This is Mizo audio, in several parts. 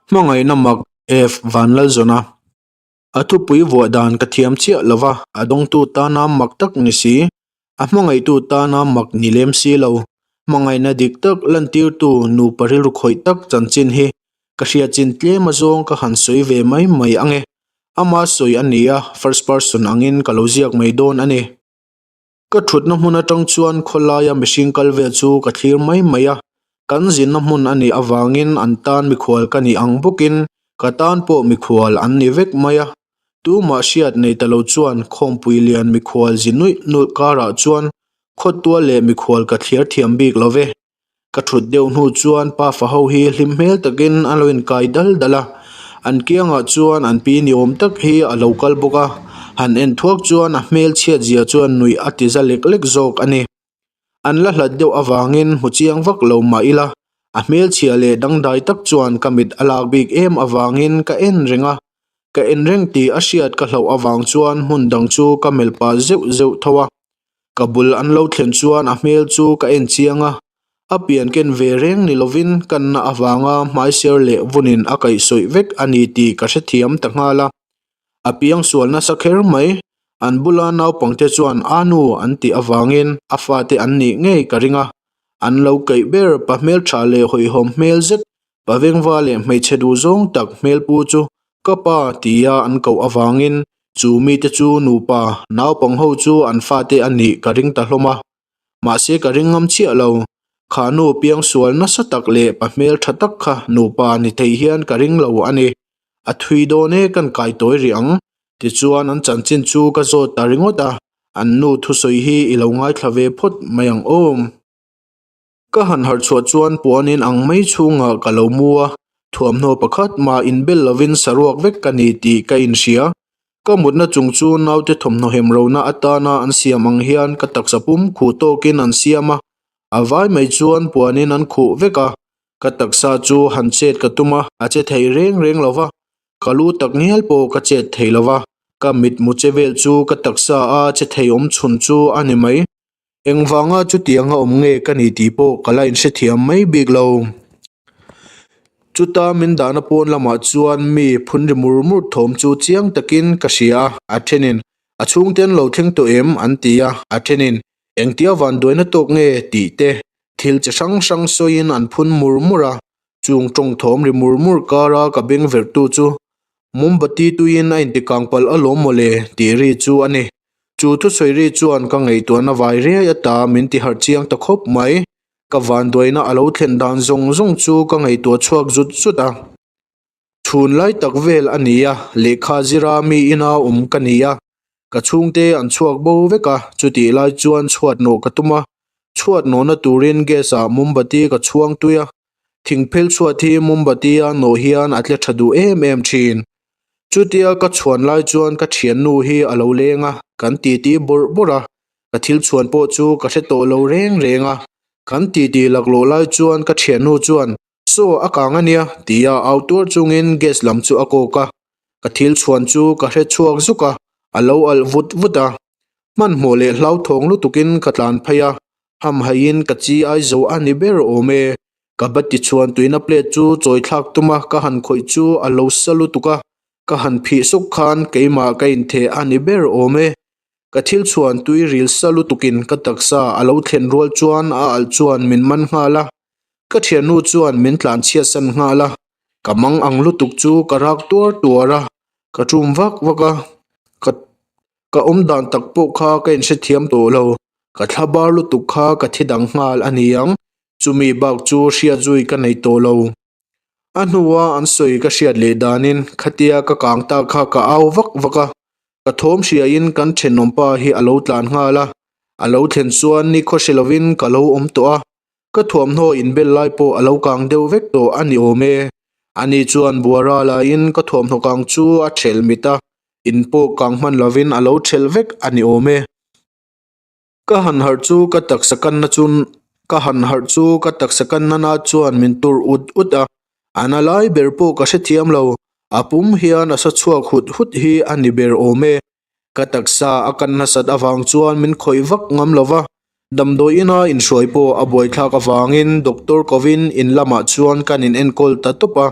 Hmangaihna mak F Vanlalzawna. A thupui vuah dan ka thiam chiah lo va, a dawngtu tana mak tak ni si, a hmangaihtu tana mak ni lem si lo. Hmangaihna dik tak lantirtu nupa rilru khawih tak chanchin hi ka hriat chin tlem azawng ka han sawi ve mai mai ang e. Ama sawi a ni a, first person angin ka lo ziak mai dawn a ni. Ka thutna hmun atang chuan khawlaia mihring kal vel chu ka thlir mai mai a, kan zinna hmun a nih avangin an tan mikhual ka nih ang bawkin ka tan pawh mikhual an ni vek mai a. Tumah hriat nei ta lo chuan khawmpui lian mikhual zi nuih nulh karah chuan khawtual leh mikhual ka thliar thiam bik lo ve. Ka thut deuh hnu chuan pafa ho hi hlim hmel takin an lo inkai dal dal a, an kiangah chuan an pi ni awm tak hi a lo kal bawk a, han en thuak chuan a hmel chhiat zia chuan nuih a ti za lek lek zawk a ni. An la hlat deuh avangin hmu chiang vak lo mah ila, a hmelchhia leh dangdai tak chuan ka mit a lak bik em avangin ka en reng a, ka en reng tih a hriat ka hlauh avang chuan hmun dang chu ka melh pah zeuh zeuh tho a. Ka bul an lo thlen chuan a hmel chu ka en chiang a, a pian ken ve reng ni lovin kanna avanga hmaiser leh vunin a kaihsawih vek a ni tih ka hrethiam ta nghal a. A piang sual nasa kher mai, an bula naupangte chuan a nu an tih avangin a fate an nih ngei ka ring a, an lo keih ber pa hmeltha leh hawihhawm hmel zet Pa vengva leh hmeichhe duh zawng tak hmelpu chu ka pa tia an koh avangin chu mite chu nupa naupang ho chu an fate a nih ka ring ta hlawm a. Mahse ka ring ngam chiah lo. Kha nu piangsual nasa tak leh pa hmel tha tak kha nupa ni thei hian ka ring lo a ni. A thui dawn e kan kai tawi rih ang. Tichuan an chanchin chu ka zawt ta ringawt a, an nu thusawi hi i lo ngaithla ve phawt mai ang aw. Ka han harh chhuah chuan puanin ang mai chhungah ka lo mu a, thuamhnaw pakhat mah inbel lovin saruak vek ka ni tih ka inhria. Ka mutna chung chu naute thawmhnaw hem rona atana an siam ang hian ka taksa pum khuh tawkin an siam a, a vai mai chuan puanin an khuh vek a. Ka taksa chu han chet ka tum a, a che thei reng reng lo va, ka lu tak ngial pawh ka chet thei lo va, ka mitmu che vel chu ka taksa a che thei awm chhun chu a ni mai. Engvanga chutianga awm nge ka ni tih pawh ka la inhrethiam mai bik lo. Chuta min dahna pawn lamah chuan mi phun ri mur mur thawm chu chiang takin ka hria a, a thenin a chhungte an lo thleng tawh em an ti a, a thenin engtia vanduaina tawk nge tih te thil chi hrang hrang sawiin an phun mur mur a, Chung tawng thawm ri mur mur kara ka beng verhtu chu Mombati tuiin a intikang palh alawm mawle tih ri chu a ni. Chu thusawi ri chuan ka ngaihtuahna vai riai ata min ti harh chiang ta khawp mai. Ka vanduaina a lo thlen dan zawng zawng chu ka ngaihtuah chhuak zut zut a. Chhun lai tak vel a ni a, lehkha zira mi ina awm ka ni a. Ka chhungte an chhuak bo vek a, chutih lai chuan chhuat nawh ka tum a. Chhuat nawhna turin gas ah mombati ka chhuang tui a, Thingphel chhuat hi mombati a nawh hian a tle tha duh em em thin. Chutia ka chhuan lai chuan ka thiannu hi a lo leng a, kan titi bawrh bawrh a, ka thil chhuan pawh chu ka hre tawh lo reng reng a. Kan titi laklawh lai chuan ka thiannu chuan, Saw a kang a nia, tia au tuar chungin gas lam chu a kawk a. Ka thil chhuan chu ka hre chhuak zuk a, a lo alh vut vut a. Hmanhmawh leh hlauthawng lutukin ka tlan phei a, Hamhaiin ka chi ai zo a ni ber awm e. Ka bati chhuan tuina plate chu chawi thlak tum a, ka han khawih chu a lo sa lutuk a, ka han phih suk khan keimah ka intheh a ni ber awm e. Ka thil chhuan tui ril sa lutukin ka taksa a lo thlen rual chuan a alh chuan min man nghal a, ka thiannu chuan min tlan chhiatsan nghal a, ka mang ang lutuk chu ka rak tuar tuar a, ka tum vak vak a, ka Ka awm dan tak pawh kha ka inhrethiam tawh lo, ka thla bar lutuk kha ka thi dang nghal a ni ang, chumi bak chu hriat zui ka nei tawh lo. A hnua an sawi ka hriat leh danin khatia ka kang ta kha ka au vak vak a, ka thawm hriain kan thenawmpa hi a lo tlan nghal a, a lo thlen chuan nikhaw hre lovin ka lo awm tawh a, ka thuamhnaw inbel lai pawh a lo kang deuh vek tawh a ni awm e. Ani chuan buara laiin ka thuamhnaw kang chu a thelh mit a, In pawh kang hman lovin a lo thelh vek a ni awm e. Ka han harh chu ka taksa kanna chu ka han harh chu ka taksa kanna na chuan min tur ut ut a, a na lai ber pawh ka hrethiam lo, a pum hian a sa chhuak hut hut hi a ni ber awm e. Ka taksa a kan nasat avang chuan min khawih vak ngam lo va, damdawi ina inhruai pawh a buaithlak avangin doctor kovin in lamah chuan kan inenkawl ta tawp a.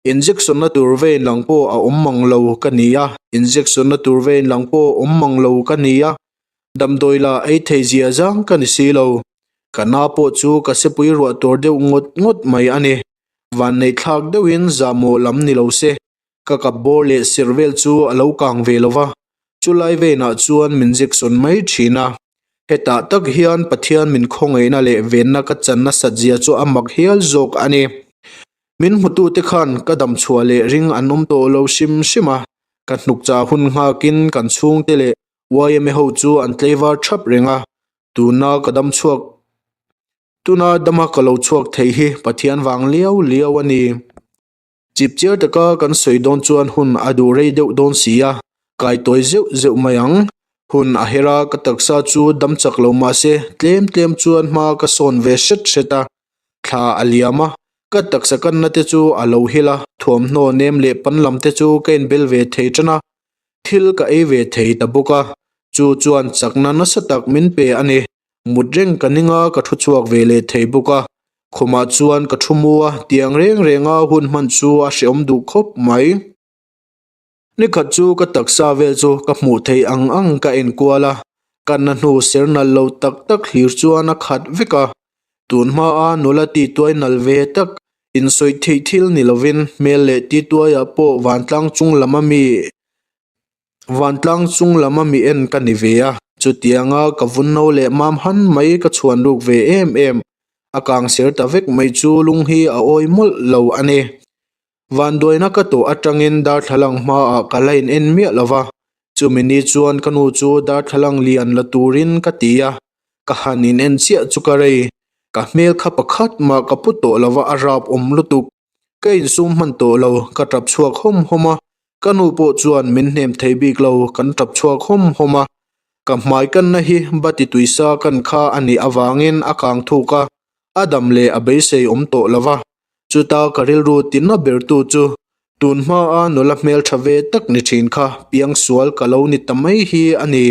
Injection na tur vein lang pawh a awm mang lo ka ni a, injection na tur vein lang pawh awm mang lo ka ni a, damdawi la ei thei zia zang ka ni si lo. Ka na pawh chu ka sepui ruah tur deuh ngawt ngawt mai a ni. Vanneih thlak deuhin zahmawh lam ni lo se, ka kap bawr leh serh vel chu a lo kang ve lo va, chulai veinah chuan min jection mai thin a. Hetah tak hian Pathian min khawngaihna leh venna ka chan nasat zia chu a mak hial zawk a ni. Min hmutute khan ka dam chhuah leh ring an awm tawh lo hrim hrim a, ka hnuk chah hun nghakin kan chhungte leh yma ho chu an tleivar thap reng a, tuna ka dam chhuak tuna dama ka lo chhuak thei hi Pathian vang liau liau a ni. Chipchiar taka kan sawi dawn chuan hun a duh rei deuh dawn si a, kai tawi zeuh zeuh mai ang. Hun a her a, ka taksa chu dam chak lo mahse tlem tlem chuan hma ka sawn ve hret hret a, Thla a liam a, ka taksa kanna te chu a lo hil a, thuamhnaw nem leh pan lam te chu ka inbel ve thei tan a, thil ka ei ve thei ta bawk a, chu chuan chakna nasa tak min pe a ni. Mut reng ka ning a, ka thu chhuak ve leh thei bawk a, khumah chuan ka thu mu a, tiang reng renga hun hman chu a hrehawm duh khawp mai. Nikhat chu ka taksa vel chu ka hmuh theih ang ang ka enkual a, ka na hnu ser nalh lo tak tak hlir chuan a khat vek a. Tun hmaa nula tihtuai nalh ve tak, insawi theih thil ni lovin hmel leh tihtuaiah pawh vantlang chung lam a mi vantlang chung lam a mi en ka ni ve a. Chutianga ka vunno leh mam han mai ka chhuan ruk ve em em, a kang ser ta vek mai chu lung hi a awi mawlh lo a ni. Vanduaina ka tawh atangin darthlalang hmaah ka la in en miah lo va, chumi ni chuan ka nu chu darthlalang lian la turin ka ti a, ka han in en chiah chu ka rei. Ka hmel kha pakhat mah ka pu tawh lo va, a rap awm lutuk. Ka insum hman tawh lo, ka tap chhuak hawm hawm a, ka nu pawh chuan min hnem thei bik lo, kan tap chhuak hawm hawm a. Ka hmai kanna hi bati tuisa kan kha a nih avangin a kang thuk a, a dam leh a beisei awm tawh lo va. Chuta ka rilru tinna bertu chu tun hmaa nula hmeltha ve tak ni thin kha piangsual ka lo ni ta mai hi a ni.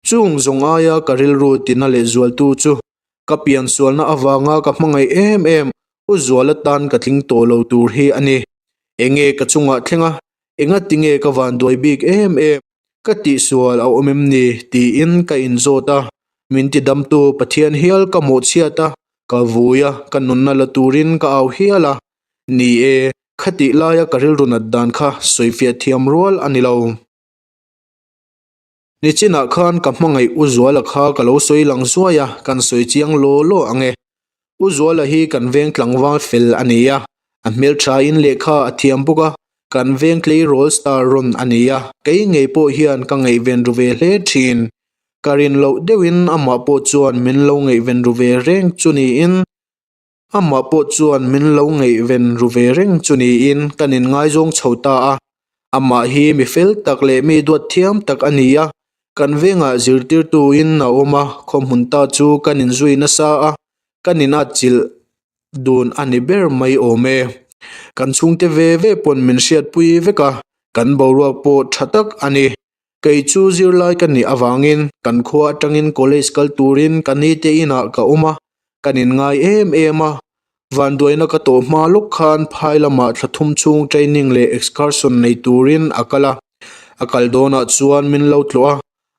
Chung zawng aia ka rilru tina lehzualtu chu ka piansualna avanga ka hmangaih em em U Zuala tan ka tling tawh lo tur hi a ni. Enge ka chungah thleng a, engati nge ka vanduai bik em em? Ka tihsual a awm em ni? tiin ka inzawt a, min tidamtu Pathian hial ka mawhchhiat a, ka vui a, ka nunna la turin ka au hial a. Ni e, khatih laia ka rilru nat dan kha sawifiah thiam rual a ni lo. Nichinah khan ka hmangaih U Zuala kha ka lo sawi lang zuai a, kan sawi chiang law law ang e. U Zuala hi kan veng tlangval fel a ni a, a hmelthain lehkha a thiam bawk a, kan veng tleirawl star rawn a ni a, kei ngei pawh hian ka ngaihven ru ve hle thin. Ka rin loh deuhin amah pawh chuan min lo ngaihven ru ve reng chu niin, Amah pawh chuan min lo ngaihven ru ve reng chu niin kan inngaizawng chho ta a. Amah hi mi fel tak leh mi duat thiam tak a ni a, kan vengah zirtirtuin a awm a, khawhmun ta chu kan inzui nasa a, kan inatchilh dun a ni ber mai awm e. Kan chhungte ve ve pawn min hriatpui vek a, kan boruak pawh tha tak a ni. Kei chu zirlai ka nih avangin kan khua atangin college kal turin ka nite inah ka awm a, kan inngai em em a. Vanduaina ka tawh hma lawk khan phai lamah thla thum chhung training leh excursion nei turin a kal a. A kal dawnah chuan min lo tlawh a,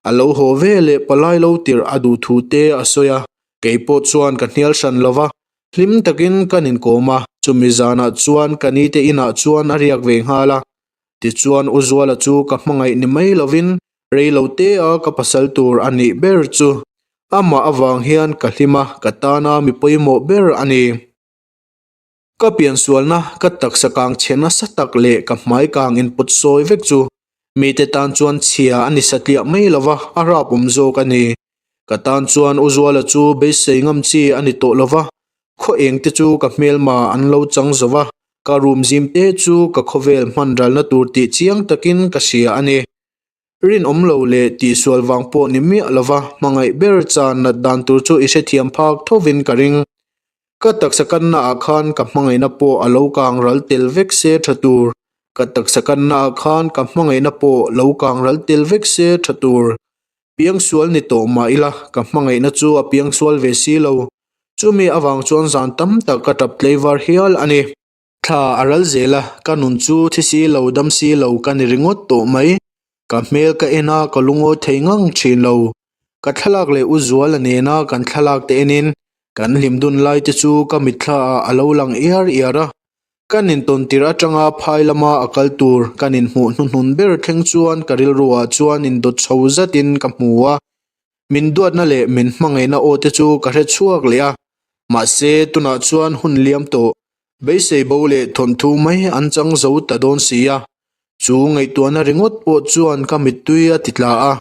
a lo haw ve leh palai lo tirh a duh thu te a sawi a, kei pawh chuan ka hnial hran lo va, hlim takin kan inkawm a, chumi zanah chuan ka nite inah chuan a riak ve nghal a. Tichuan U Zuala chu ka hmangaih ni mai lovin rei lo te a ka pasal tur a nih ber chu. Amah avang hian ka hlim a, ka tana mi pawimawh ber a ni. Ka piansualna, ka taksa kang chhe nasa tak leh ka hmai kang inpawt sawi vek chu mite tan chuan chhia a ni satliah mai lova, a rap awm zawk a ni. Ka tan chuan U Zuala chu beisei ngam chi a ni tawh lova, khaw eng te chu ka hmelma an lo chang zo va, Ka room zim te chu ka khawvel hman ralna tur tih chiang takin ka hria a ni. Rinawm lo leh tihsual vang pawh ni miah lova hmangaih ber chan nat dan tur chu i hrethiam phak thovin ka ring. Ka taksa kanna ah khan ka hmangaihna pawh a lo kang ral tel vek se tha tur. Ka taksa kanna ah khan ka hmangaihna pawh lo kang ral tel vek se tha tur. Piangsual ni tawh mah ila ka hmangaihna chu a piangsual ve si lo. Chumi avang chuan zan tam tak ka tap tleivar hial a ni. Thla a ral zel a, ka nun chu thi si lo dam si lo ka ni ringawt tawh mai. Ka hmel ka en a, ka lungawi thei ngang thin lo. Ka thlalak leh U Zuala nena kan thlalak te enin kan hlim dun lai te chu ka mitthla ah a lo lang iar iar a. Kan intawn tirh atanga phai lama a kal tur kan inhmuh hnuhnun ber thleng chuan ka rilru ah chuan indawt chho zatin ka hmu a. Min duatna leh min hmangaihna aw te chu ka hre chhuak leh a, mahse tunah chuan hun liam tawh, beisei bo leh thawnthu mai an chang zo ta dawn si a, chu ngaihtuahna ringawt pawh chuan ka mittui a ti tla a.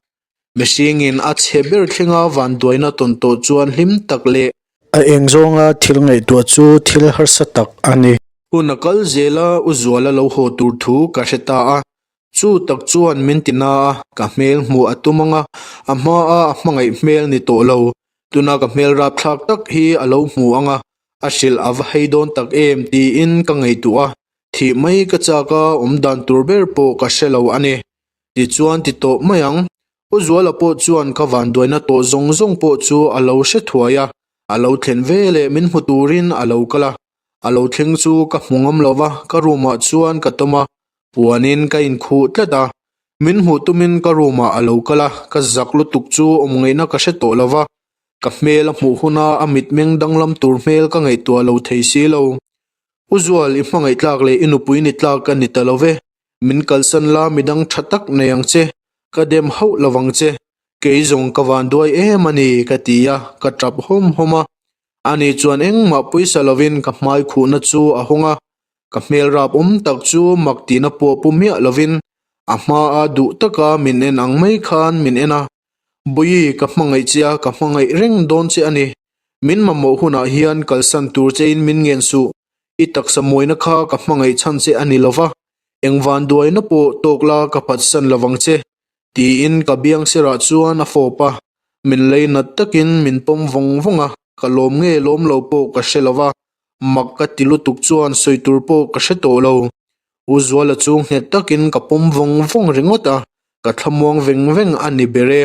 Mihringin a chhe ber thlenga vanduaina tawn tawh chuan hlim tak leh. A eng zawnga thil ngaihtuah chu thil harsa tak a ni. Hun a kal zel a, U Zuala lo haw tur thu ka hre ta a, Chu tak chuan min ti na a, ka hmel hmuh a tum ang a, a hmaa a hmangaih hmel ni tawh lo. Tuna ka hmel rapthlak tak hi a lo hmu ang a, a hrilh a va hei dawn tak em tiin ka ngaihtuah a, thih mai ka chak a, awm dan tur ber pawh ka hre lo a ni. Tichuan ti tawh mai ang. U Zuala pawh chuan ka vanduaina tawh zawng zawng pawh chu a lo hre thuai a, a lo thlen veleh min hmu turin a lo kal a. A lo thleng chu ka hmu ngam lo va, ka room ah chuan ka tawm a, Puanin ka inkhuh tlat a, min hmuh tumin ka room ah a lo kal a, ka zak lutuk chu awm ngaihna ka hre tawh lo va, ka hmel a hmuh huna a mitmeng danglam tur hmel ka ngaihtuah lo thei si lo. U Zual, i hmangaih tlak leh i nupui ni tlak ka ni ta lo ve, min kalsan la midang tha tak nei ang che, ka dem hauh lo vang che, kei zawng ka van duai em a ni ka ti a, ka tap hawm hawm a. Ani chuan engmah pawisa lovin ka hmai khuhna chu a hawng a, Ka hmel rap awm tak chu mak tihna pawh pu miah lovin a hmaa duh taka min en ang mai khan min en a. Bawihi, ka hmangaih che a, ka hmangaih reng dawn che a ni. Min mamawh hunah hian kalsan tur chein min ngen suh. I taksa mawina kha ka hmangaih chhan che a ni lova, engvan duaina pawh tawk la ka phatsan lovang che, tiin ka biang sirah chuan a fawp a. Min lei nat takin min pawm vawng vawng a, ka lawm nge lawm lo pawh ka hre lova, Mak ka ti lutuk chuan sawi tur pawh ka hre tawh lo. U Zuala chu nghet takin ka pawm vawng vawng ringawt a, ka thlamuang veng veng a ni ber e.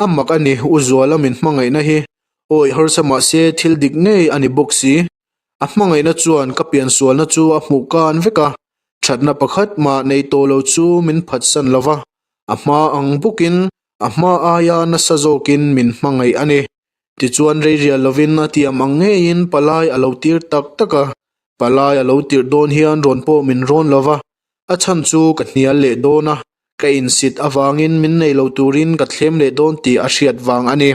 A mak a ni, U Zuala min hmangaihna hi awi harsa mahse thil dik ngei a ni bawk si. A hmangaihna chuan ka piansualna chu a hmuh kan vek a, thatna pakhat mah nei tawh lo chu min phatsan lo va, a hma ang bawkin a hma aia nasa zawkin min hmangaih a ni. Tichuan rei rial lovin a tiam ang ngeiin palai a lo tir tak tak a, palai a lo tirh dawn hian rawn pawh min rawn lo va, a chhan chu ka hnial leh dawn a, ka insit avangin min nei lo turin ka thlem leh dawn tih a hriat vang a ni.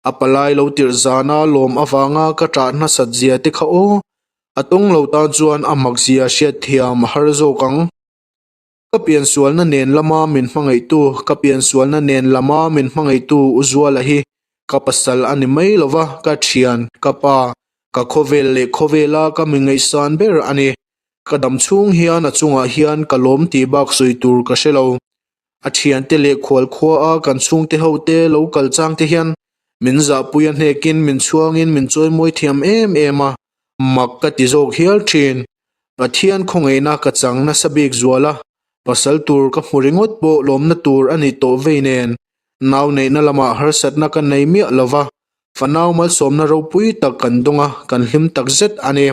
A palai lo tirh zana lawm avanga ka ṭah hnasat zia te kha aw, a tawng lo tan chuan a mak zia hriatthiam a har zawk ang. Ka piansualna nen lama min hmangaihtu, ka piansualna nen lama min hmangaihtu U Zuala hi ka pasal a ni mai lo va, ka thian, ka pa, ka khawvel leh khawvela ka mi ngaihsan ber a ni. Ka dam chhung hian a chungah hian ka lawm tih bak sawi tur ka hre lo. A thiante leh khual khua a kan chhungte ho te lo kal chang te hian min zahpui a hnekin min chhuangin min chawimawi thiam em em a, mak ka ti zawk hial thin. Pathian khawngaihna ka chang nasa bik zual a, pasal tur ka hmu ringawt pawh lawmna tur a ni tawh vei nen, nau neihna lamah harsatna ka nei miah lo va, fanau malsawmna ropui tak kan dawng a, kan hlim tak zet a ni.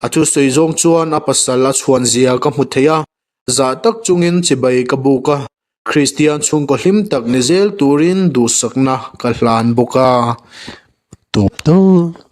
A thusawi zawng chuan a pasal a chhuan zia ka hmu thei a, zah tak chungin chibai ka buk a, Kristian chhungkaw hlim tak ni zel turin duhsakna ka hlan bawk a. Tawp tawp.